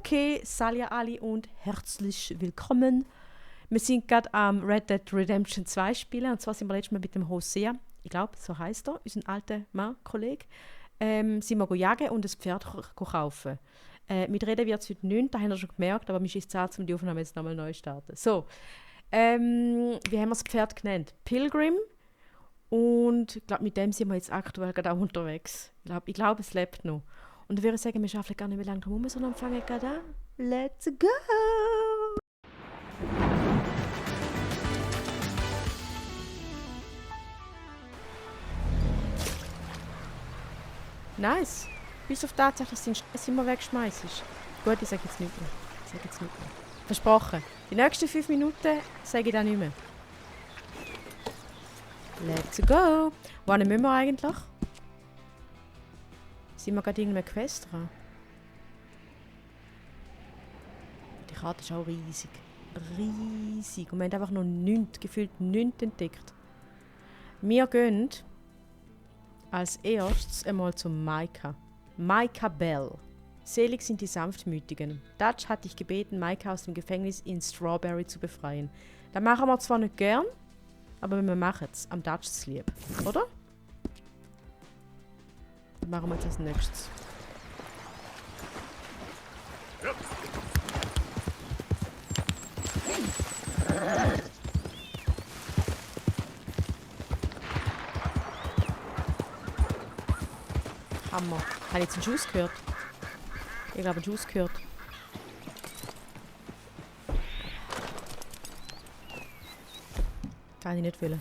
Okay, Salia Ali und herzlich willkommen. Wir sind gerade am Red Dead Redemption 2 spielen. Und zwar sind wir letztes Mal mit dem Hosea, ich glaube, so heisst er, unser alter Mann-Kollege, sind wir jagen und ein Pferd kaufen. Mit Reden wird es heute nicht, das haben wir schon gemerkt, aber mir ist es Zeit, um die Aufnahme jetzt nochmal neu zu starten. So, wie haben wir das Pferd genannt? Pilgrim. Und ich glaube, mit dem sind wir jetzt aktuell gerade auch unterwegs. Ich glaube, es lebt noch. Und ich würde sagen, wir schaffen gar nicht mehr lange drum, sondern fangen gerade an. Let's go! Nice! Bis auf die Tatsache, dass du den Stress immer wegschmeißt. Gut, ich sage jetzt nicht mehr. Versprochen. Die nächsten 5 Minuten sage ich dann nicht mehr. Let's go! Wohin müssen wir eigentlich? Sind wir gerade irgendeine Quest dran? Die Karte ist auch riesig. Riesig. Und wir haben einfach noch nichts, gefühlt nichts entdeckt. Wir gehen als erstes einmal zu Micah. Micah Bell. Selig sind die Sanftmütigen. Dutch hat dich gebeten, Micah aus dem Gefängnis in Strawberry zu befreien. Das machen wir zwar nicht gern, aber wir machen es am Dutch's lieb. Oder? Das machen wir jetzt als nächstes. Hammer. Habe ich jetzt einen Schuss gehört? Ich habe einen Schuss gehört. Kann ich nicht wollen.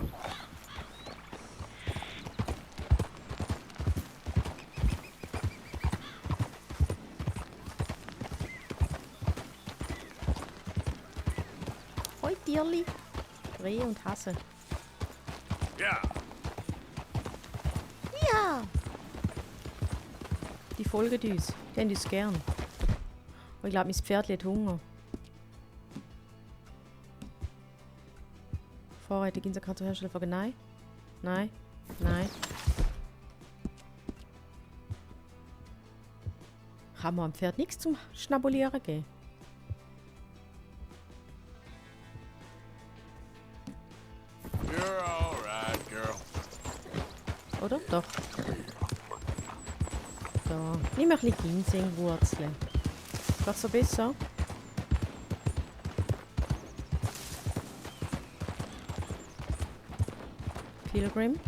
Hoi Tierli. Rehe und Hase. Ja. Ja! Die folgen uns. Die haben uns gern. Und ich glaube, mein Pferd hat Hunger. Vorräte Ginserkarte zur Herstellung von Nein. Nein. Nein. Kann man am Pferd nichts zum Schnabulieren geben? You're all right, girl. Oder? Doch. So. Nimm ein bisschen Ginsengwurzeln. Ist das so besser? Pilgrim.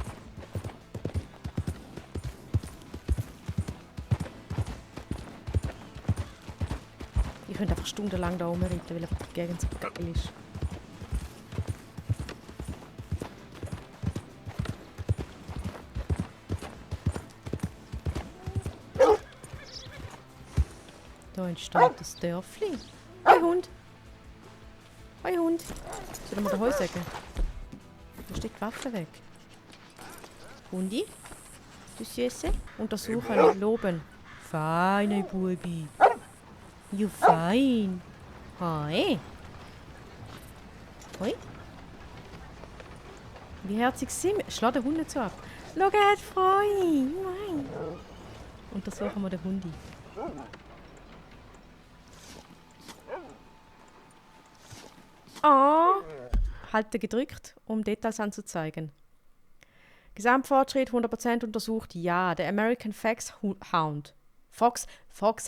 Ich könnte einfach stundenlang da rumreiten, weil einfach die Gegend so geil ist. Da entsteht das Dörfli. Hoi Hund! Hoi Hund! Sollen wir den Heu sagen? Da steht die Waffe weg. Hundi? Du Süße? Untersuchen, loben. Feine Bubi. You fein. Hoi. Hoi. Wie herzig sind wir? Schlag den Hund nicht so ab. Schau, er hat Freude. Nein. Untersuchen wir den Hundi. Oh. Halte gedrückt, um Details anzuzeigen. Gesamtfortschritt 100% untersucht. Ja, der American Foxhound.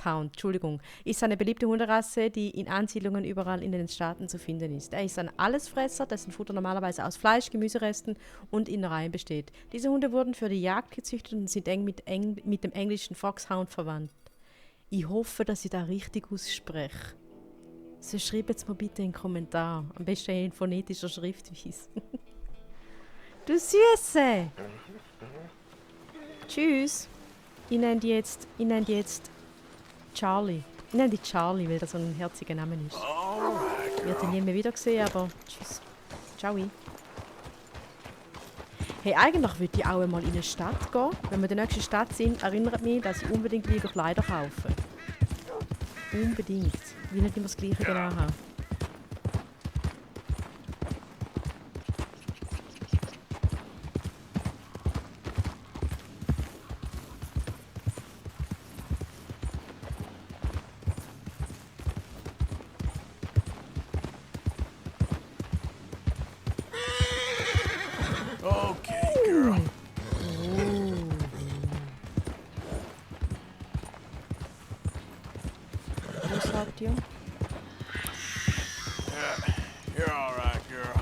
Entschuldigung, ist eine beliebte Hunderasse, die in Ansiedlungen überall in den Staaten zu finden ist. Er ist ein Allesfresser, dessen Futter normalerweise aus Fleisch, Gemüseresten und Innereien besteht. Diese Hunde wurden für die Jagd gezüchtet und sind eng mit dem englischen Foxhound verwandt. Ich hoffe, dass ich das richtig ausspreche. So schreibt es mir bitte in den Kommentar. Am besten in phonetischer Schriftweise. Du Süße! Tschüss! Ich nenne die jetzt Charlie. Ich nenne die Charlie, weil das so ein herziger Name ist. Ich werde ihn nie mehr wieder sehen, aber tschüss. Ciao. Hey, eigentlich würde ich auch einmal in eine Stadt gehen. Wenn wir in der nächsten Stadt sind, erinnert mich, dass ich unbedingt wieder Kleider kaufe. Unbedingt. Ich will nicht immer das Gleiche genau haben. Haupthaupttier. Yeah, you're all right, girl.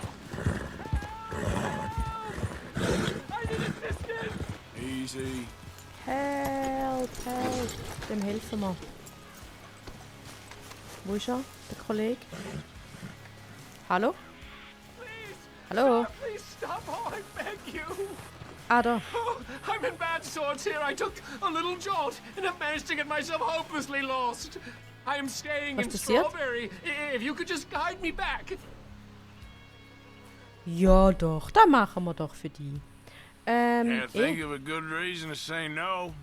Easy. Help, help. Dem helfen wir. Wo ist er, der Kollege? Hallo? Hallo? Please stop, oh, I beg you. Ah, da. Oh, I'm in bad sorts here. I took a little jolt and have managed to get myself hopelessly lost. I am staying Was in passiert? Strawberry. If you could just guide me back. Ja, doch. Das machen wir doch für die. Can't think of a good reason to say no.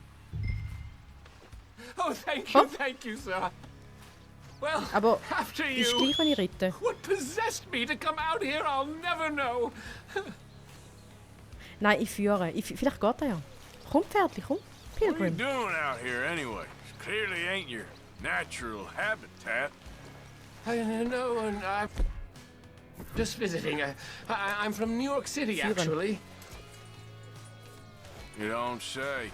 Oh, thank you, sir. Well, Aber after ist you, gleich, wenn ich rette. what possessed me to come out here, I'll never know. Nein, ich führe. Vielleicht geht er ja. Komm, Pferdli, komm. What are you Pilgrim. doing out here anyway? It clearly ain't your natural habitat. I know, and I'm just visiting. I'm from New York City, Führen. actually. You don't say.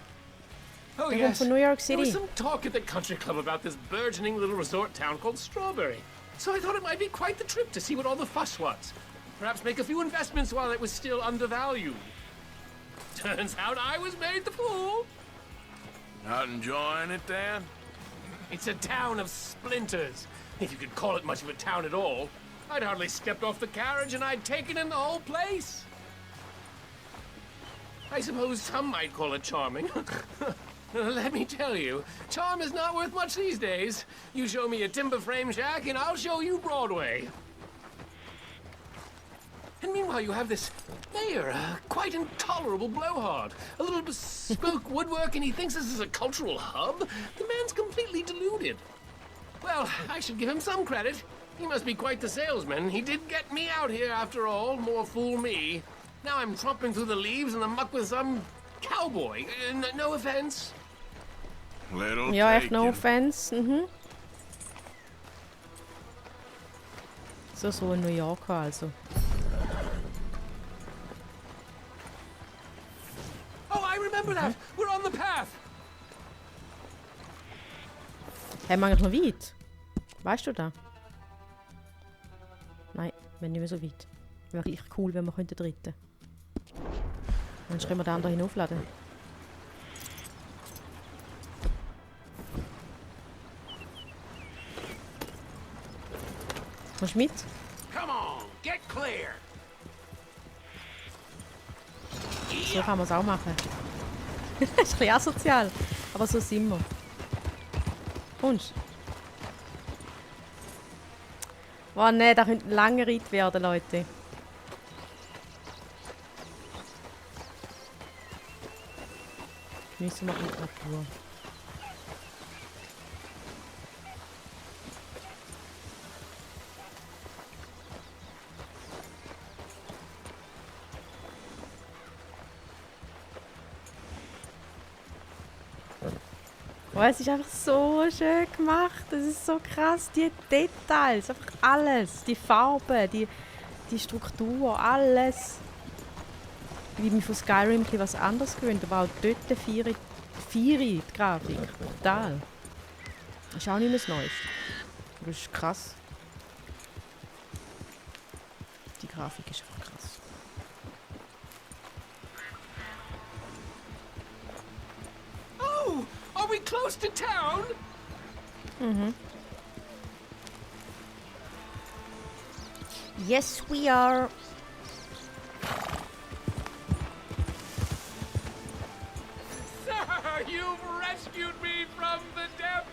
Oh, Der kommt yes. von New York There was City. some talk at the country club about this burgeoning little resort town called Strawberry. So I thought it might be quite the trip to see what all the fuss was. Perhaps make a few investments while it was still undervalued. Turns out I was made the fool. Not enjoying it, then? It's a town of splinters, if you could call it much of a town at all. I'd hardly stepped off the carriage and I'd taken in the whole place. I suppose some might call it charming. Let me tell you, charm is not worth much these days. You show me a timber frame shack and I'll show you Broadway. And meanwhile you have this mayor, a quite intolerable blowhard. A little bespoke woodwork and he thinks this is a cultural hub? The man's completely deluded. Well, I should give him some credit. He must be quite the salesman. He did get me out here after all, more fool me. Now I'm tromping through the leaves and the muck with some cowboy. No offense. Little Ja, echt no taken. offense. Mhm. So ein New Yorker also. Oh, I remember that. We're on the path. Haben wir eigentlich noch weit? Weißt du da? Nein, wir sind nicht mehr so weit. Wäre richtig cool, wenn wir könnten dritten. Dann können wir den anderen hinaufladen. Kommst du mit? Come on, get clear. So kann man es auch machen. Das ist ein bisschen asozial, aber so sind wir. Kommst du? Oh ne, das könnte ein langer Ritt werden, Leute. Müssen wir in die Natur. Oh, es ist einfach so schön gemacht. Es ist so krass. Die Details, einfach alles. Die Farben, die Struktur, alles. Ich bin mir von Skyrim was anderes gewöhnt, aber auch dort feiere die Grafik. Total. Das ist auch nicht mehr das Neueste. Das ist krass. Die Grafik ist einfach krass. Oh, are we close to town? Yes, we are. Sir, you've rescued me from the depths.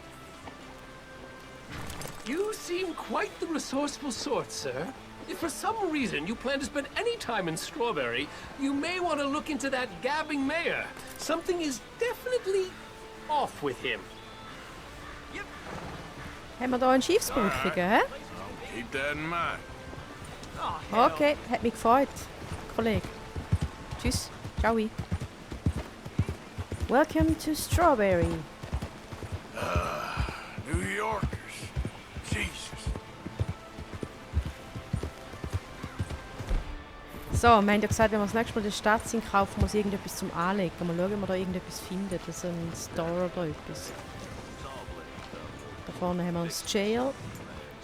You seem quite the resourceful sort, sir. If for some reason you plan to spend any time in Strawberry, you may want to look into that gabbing mayor. Something is definitely off with him. Haben wir da einen Schiffsbrückigen, hä? Keep that in mind. Okay, hat mich gefreut, Kollege. Tschüss, ciao. Welcome to Strawberry. New Yorkers. Jesus. So, wir haben ja gesagt, wenn wir das nächste Mal in der Stadt sind, kaufen wir uns irgendetwas zum Anlegen. Mal schauen, ob wir da irgendetwas finden. So ein Store oder etwas. Da vorne haben wir das Jail.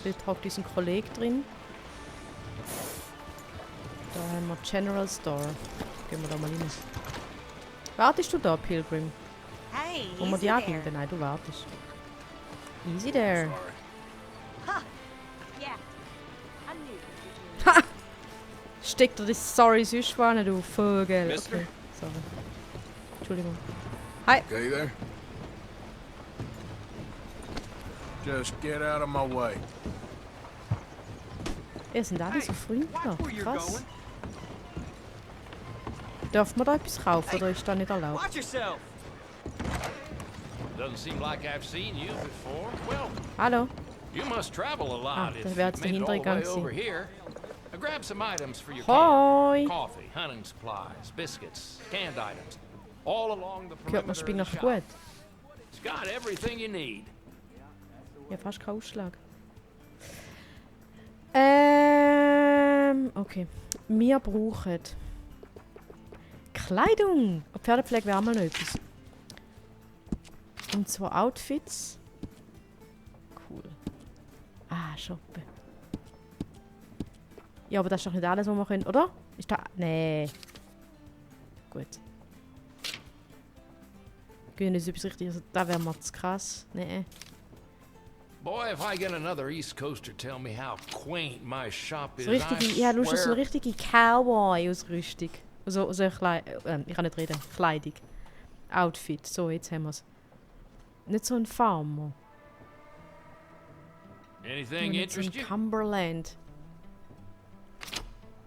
Dort hockt unser Kollege drin. Da haben wir General Store. Gehen wir da mal rein. Wartest du da, Pilgrim? Hey, Wollen wir easy die there. anbinden? Nein, du wartest. Easy there. Yeah, I knew. Steck dir das Sorry sonst wo hin, du Vogel. Mister? Okay, sorry. Entschuldigung. Okay there? Just get out of my way. Ihr sind alle so freundlich. Watch where you're Krass. going. Darf man da etwas kaufen oder ist das nicht erlaubt? Watch yourself. Doesn't seem like I've seen you before. Well, Hallo? you must travel a lot Ah, if da you've wäre jetzt der made it all the way Hintereingang over sein. here. Grab some items for your Hoi! camp. Coffee, hunting supplies, biscuits, canned items. All along the Gehört mir perimeter Spiel of the noch shop. gut? It's got everything you need. Ja, fast kein Ausschlag. Okay. Wir brauchen Kleidung. Pferdepflege wäre mal noch etwas. Und zwar Outfits. Cool. Ah, shoppen. Ja, aber das ist doch nicht alles, was wir können, oder? Ist da... Nee. Gut. Gehen uns etwas richtig... Also, da wäre mir zu krass. Nee. Boy, if I get another East Coaster tell me how quaint my shop is, So richtige... I Ja, Lust auf so eine swear. richtige Cowboy-Ausrüstung. So eine ich kann nicht reden. Kleidung. Outfit. So, jetzt haben wir es. Nicht so ein Farmer. Anything Nicht so ein interest you? Cumberland.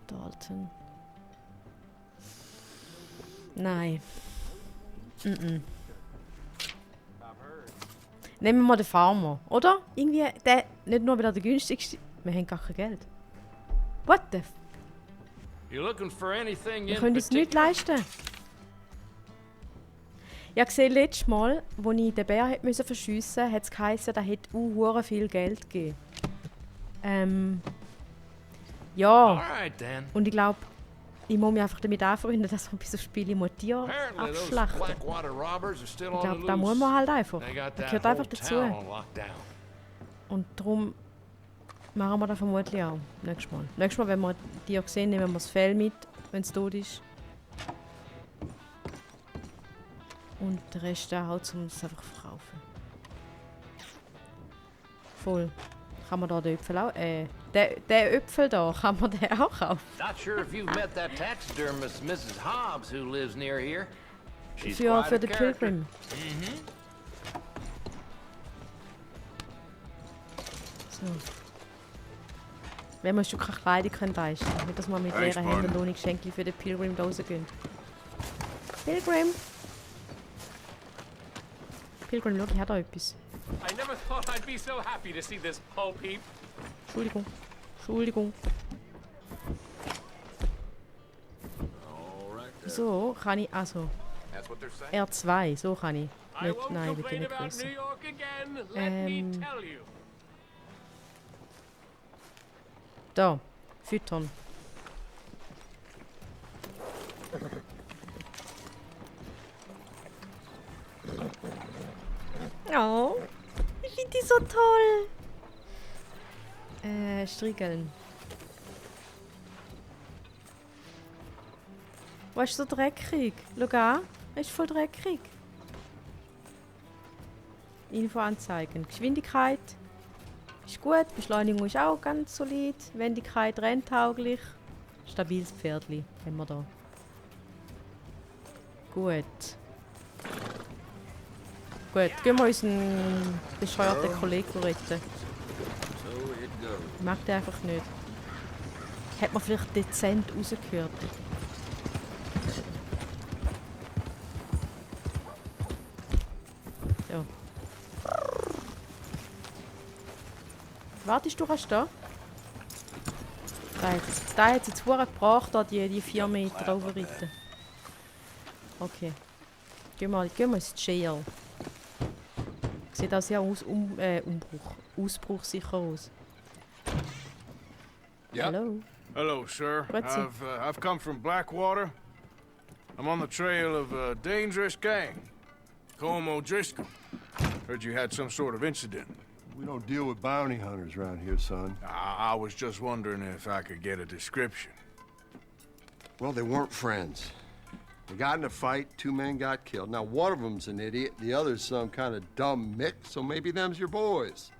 Dalton. Nein. Nehmen wir mal den Farmer, oder? Irgendwie, der nicht nur wieder der günstigste. Wir haben gar kein Geld. What the f... You looking for anything Wir in können uns nichts particular? leisten. Ich habe gesehen, letztes Mal, als ich den Bär hätte verschiessen musste, hat es geheißen, da hätte hure viel Geld gegeben. Ja, Alright then. und ich glaube, ich muss mich einfach damit anfreunden, dass man bei so Spielen mal Tiere Apparently those abschlachten. Blackwater robbers are still Ich on glaube, the da muss man loose. halt einfach. They got Das that gehört einfach whole dazu. town on lockdown. Und darum machen wir das vermutlich auch. Nächstes Mal. Nächstes Mal, wenn wir ein Tier sehen, nehmen wir das Fell mit, wenn es tot ist. Und den Rest auch, um es einfach zu verkaufen. Voll. Kann man da den Äpfel auch... den Äpfel da, kann man den auch kaufen? Not sure if you've met that taxidermist Mrs. Hobbs who lives near here. She's Für quite a den character. Pilgrim. So. Wenn man schon keine Kleidung können leisten kann, nicht dass man mit Thanks, leeren Händen partner. ohne Geschenke für den Pilgrim da rausgehen. Pilgrim! Pilgrim, schau, ich habe da etwas. I never thought I'd be so happy to see this pulp heap. Entschuldigung. Entschuldigung. So kann ich, also, That's what they're saying. R2, so kann ich. I Nicht, won't nein, bitte complain nicht about größer. New York again, let me tell you. Da, füttern. Oh, ich finde die so toll. Striegeln. Was ist so dreckig? Schau an, ist voll dreckig. Info anzeigen. Geschwindigkeit ist gut, Beschleunigung ist auch ganz solid, Wendigkeit renntauglich. Stabiles Pferdli haben wir da. Gut. Gut, gehen wir unseren bescheuerten Kollegen retten. Ich mag den einfach nicht. Hat man vielleicht dezent rausgehört. So. Wartest du, kannst du da? Da hat es jetzt verdammt gebracht, da die 4 Meter drauf reiten. Okay. Gehen wir ins Jail. Sieht auch sehr ausbruchsicher aus. Yep. Hallo? Hello, sir. What's it? I've come from Blackwater. I'm on the trail of a dangerous gang. Colm O'Driscoll. Heard you had some sort of incident. We don't deal with bounty hunters around here, son. I was just wondering if I could get a description. Well, they weren't friends. They got in a fight, 2 men got killed. Now, one of them's an idiot, the other's some kind of dumb mix, so maybe them's your boys.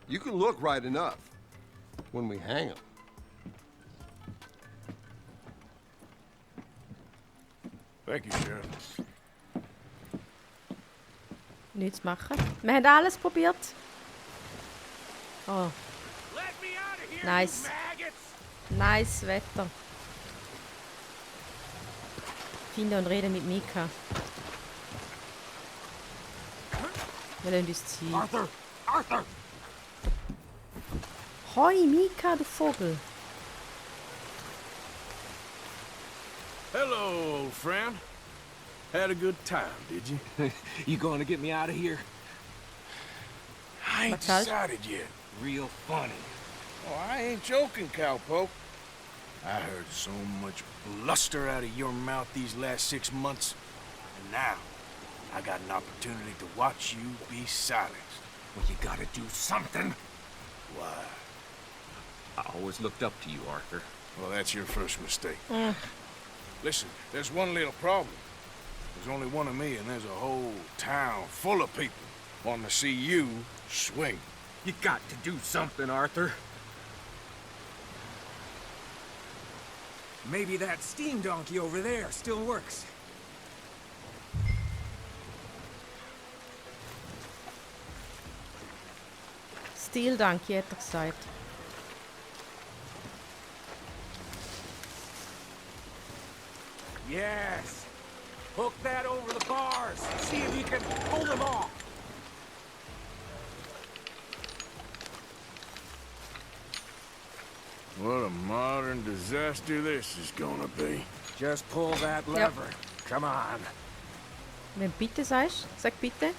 You can look right enough when we hang them. Thank you, Sheriff. Nichts machen. Wir haben alles probiert. Oh, Let me out of here, nice. Nice Wetter. Finde und rede mit Mika. Wir lassen uns ziehen. Arthur! Arthur! Hoi, Mika, du Vogel. Hello, old friend. Had a good time, did you? You going to get me out of here? I ain't What's that? decided yet. Real funny. Oh, I ain't joking, cowpoke. I heard so much bluster out of your mouth these last 6 months. And now, I got an opportunity to watch you be silenced. Well, you gotta do something. Why? I always looked up to you, Arthur. Well, that's your first mistake. Listen, there's one little problem. There's only one of me, and there's a whole town full of people wanting to see you swing. You got to do something, Arthur. Maybe that steam donkey over there still works. Stil Donkey, hat er gesagt. Yes. Hook that over the bars. See if you can pull them off. What a modern disaster this is gonna be. Just pull that lever. Come on. Wenn bitte sagst, sag bitte.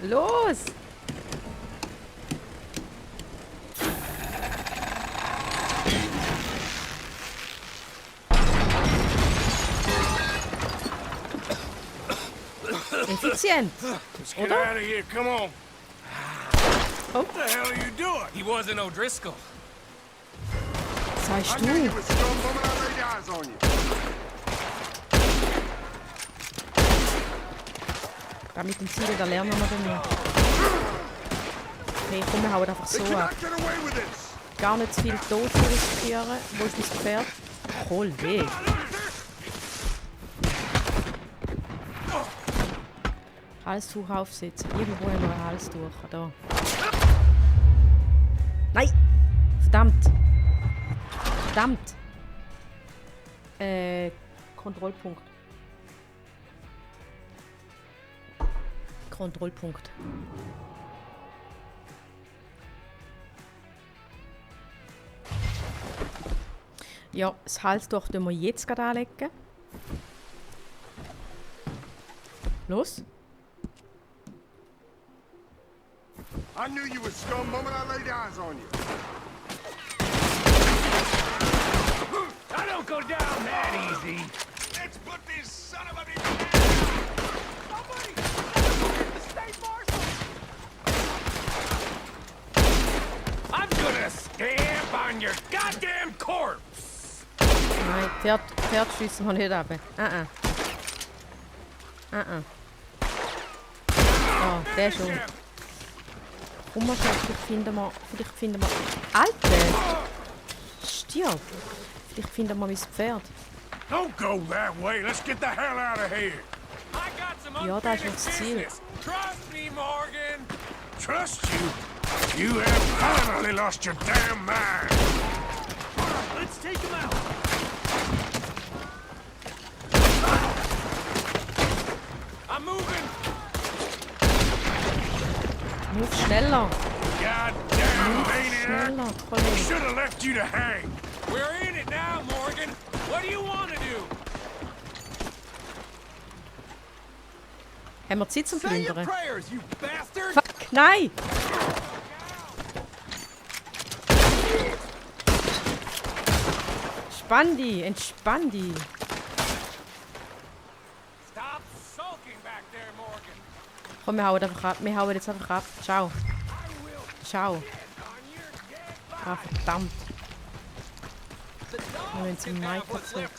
Los! Effizient, Let's get oder? out of here, come on. Oh, What the hell are you doing? He wasn't O'Driscoll. sagst I knew you du? was scum the moment I laid eyes on you. Da mit dem Ziel, da lernen wir dann noch. Okay, komm, wir hauen einfach They so ab. cannot get away with this. Gar nicht zu viel Tod riskieren. Wo ist mein Pferd? Kollege. Halstuch aufsetzen. Irgendwo haben wir ein Halstuch. Da. Nein! Verdammt! Verdammt! Kontrollpunkt. Kontrollpunkt. Ja, das Halstuch tun wir jetzt gerade anlegen. Los. I knew you was scum the moment I laid eyes on you. I don't go down that easy. Let's put this son of a bitch Somebody! The state marshal! I'm gonna stamp on your goddamn corpse! Nein, Pferd schiessen wir nicht ab. Oh, der schon. Komm mal schnell, vielleicht finden wir... Alter! Stirb! Vielleicht finden wir mein Pferd. Don't go that way. Let's get the hell out of here. I got some Ja, das ist unfinished das Ziel. business. Trust me, Morgan! Trust you? You have finally lost your damn mind. Let's take him out! I'm moving! Move schneller! Goddamn maniac. Schneller, Kollege. Should have left you to hang. We're in it now, Morgan! What do you want to do? Haben wir Zeit zum Say your Plündern? prayers, you bastard! Fuck, nein! Entspann die, entspann die. Stop sulking back there, Morgan. Komm, wir hauen einfach ab. Wir hauen jetzt einfach ab. Ciao. Ciao. Ah, verdammt. Wir müssen zum Mike zurück.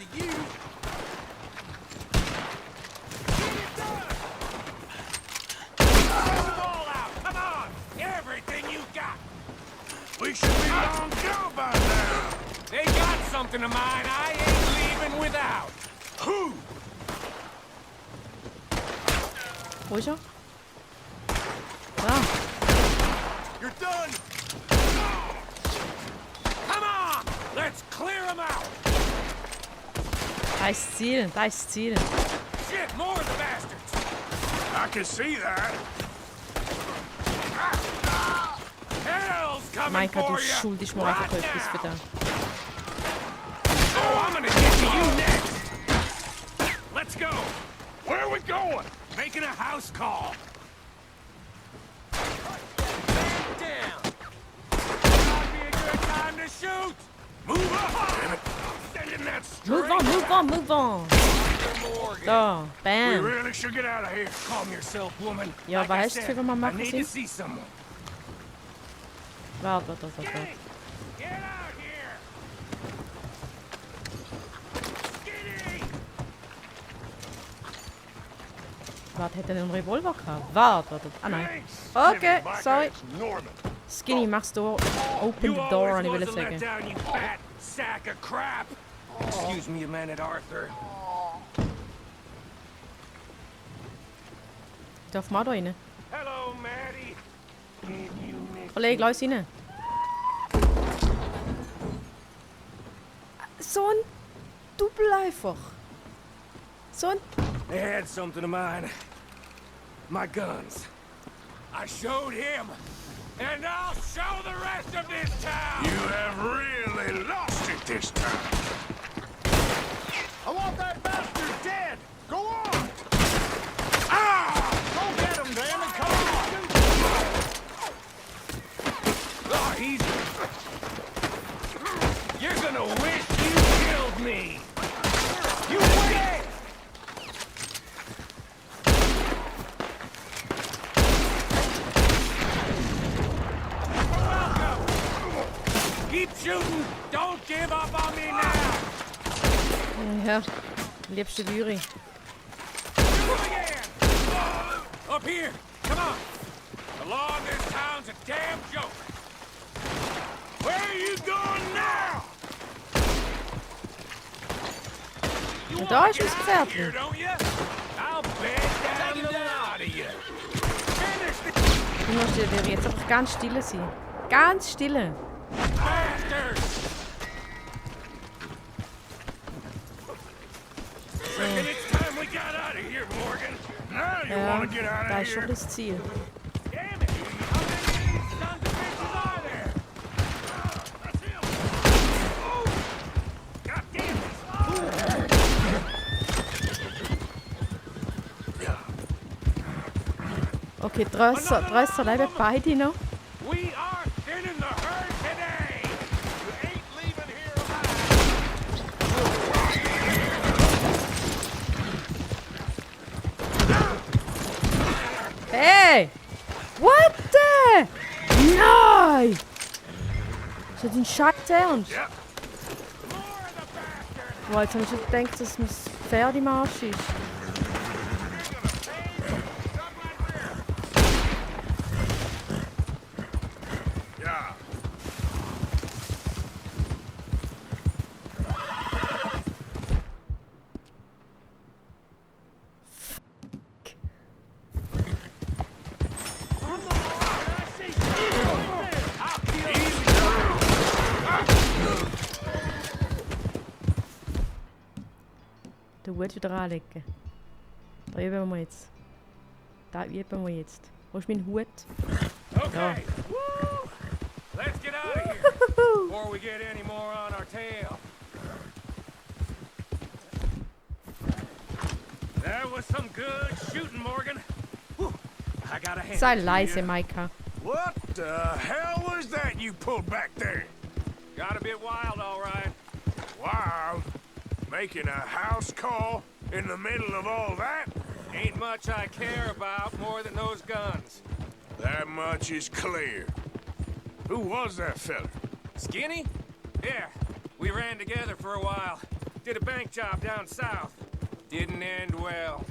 We should be long gone by now. They got something of mine I ain't leaving without. Who? Wo ist er? Da. You're done. Come on, let's clear them out. Da ist das Ziel, da ist das Ziel. Shit, more of the bastards. I can see that. Hell's coming Mike, for du you. schuldest mir einfach etwas für das. Oh, I'm gonna get to you next. Let's go. Where are we going? Making a house call. Stand down. Might be a good time to shoot. Move up, damn it. Sending that straight. Move on, move on, move on. Morgan. Da, We bam. really should get out of here. Calm yourself, woman. Ja, Like I weißt du, said, wie wir I machen need to sind? see someone. Warte. Hey, get out here. Skinny. Warte, hat er einen Revolver gehabt? Warte. Ah nein. Thanks, Okay, Skinny sorry. It's Norman. Skinny, mach's Door. Open You the door, always habe ich was will a sagen. letdown, you fat sack of crap. Excuse me, man at Arthur. Darf man da rein? Hello, Maddie. Did you miss Kollege, lass uns rein. So ein Double einfach. So ein... They had something of mine. My guns. I showed him. And I'll show the rest of this town. You have really lost it this time. I want that bastard dead. Go on. Ah! Go get him, damn it. Come on. Oh, he's... You're gonna wish you killed me. You wait! Keep shooting! Don't give up on me now! Ja, liebste Jury. Shoot again! Up here! Come on! The law in this town's a damn joke! Where are you going now? You Da wanna ist get das out of Pferdchen. here, don't you? I'll bed down the lot of you! Finish the Du musst dir jetzt einfach ganz stille sein. Ganz stille. bastards! Reckon it's time we got out of here, Morgan. Now you Ja, wanna get out da of ist schon here? das Ziel. Damn it! How many of these sons of bitches are there? That's him! Oh! God damn it! Okay, Drösser leben beide noch. We are thinning the herd today! You ain't leaving here alive! Hey! What the? Nein! Ist das ein Schatten? Yep. More of the bastards! Boah, jetzt habe ich schon gedacht, dass mein Pferd im Arsch ist. Yeah. Den Hut wieder anlegen. Da üben wir jetzt. Da üben wir jetzt. Wo ist mein Hut? Okay. Woo! Let's get out of here before we get any more on our tail. That was some good shooting, Morgan. Whew. I got a hand. Sei to leise, you. Maika. What the hell was that you pulled back there? Got a bit wild, all right. Wild. Making a house call in the middle of all that? Ain't much I care about more than those guns. That much is clear. Who was that fella? Skinny? Yeah, we ran together for a while. Did a bank job down south. Didn't end well.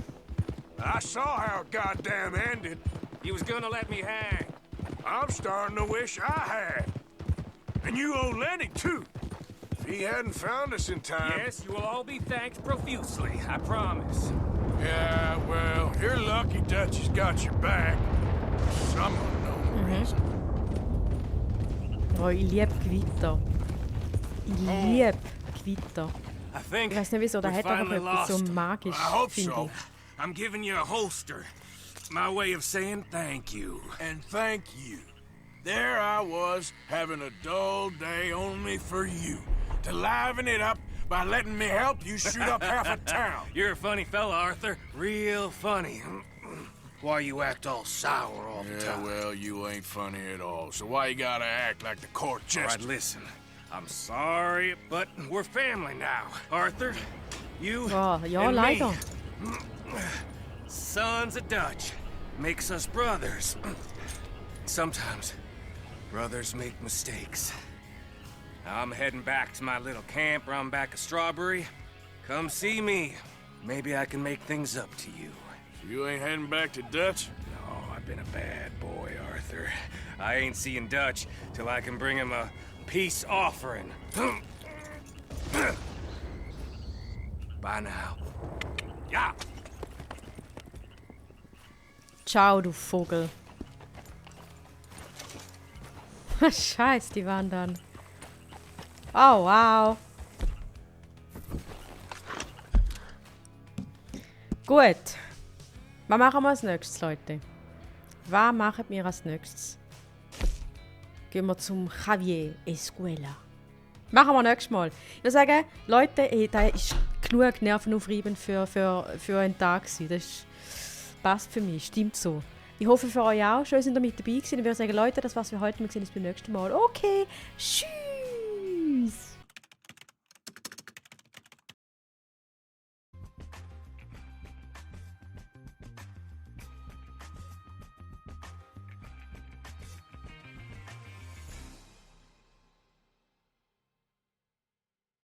I saw how it goddamn ended. He was gonna let me hang. I'm starting to wish I had. And you owe Lenny, too. If he hadn't found us in time... Yes, you will all be thanked profusely, I promise. Yeah, well, you're lucky Dutch has got your back. For some unknown reason. Oh, ich liebe Gewitter. Ich liebe Gewitter. I think Ich weiß nicht wieso, da we hat einfach finally etwas so lost. magisch, I hope finde so. ich. I'm giving you a holster. My way of saying thank you. And thank you. There I was, having a dull day only for you. To liven it up by letting me help you shoot up half a town. You're a funny fella, Arthur. Real funny. Why you act all sour all the Yeah, time? well, you ain't funny at all, so why you gotta act like the court All right, jester? listen. I'm sorry, but we're family now. Arthur, you Oh, ja, and leider. me. Sons of Dutch. Makes us brothers. Sometimes brothers make mistakes. I'm heading back to my little camp around back of Strawberry. Come see me. Maybe I can make things up to you. You ain't heading back to Dutch? No, I've been a bad boy, Arthur. I ain't seeing Dutch till I can bring him a peace offering. Bye now. Ja! Ciao, du Vogel. Scheiß, die waren dann. Oh, wow. Gut. Was machen wir als nächstes, Leute? Was machen wir als nächstes? Gehen wir zum Javier Escuela. Machen wir nächstes Mal. Ich würde sagen, Leute, da ist genug nervenaufreibend für einen Tag gewesen. Das passt für mich, stimmt so. Ich hoffe für euch auch. Schön, dass ihr mit dabei gewesen. Ich würde sagen, Leute, das war's für heute. Wir sehen uns beim nächsten Mal. Okay, tschüss.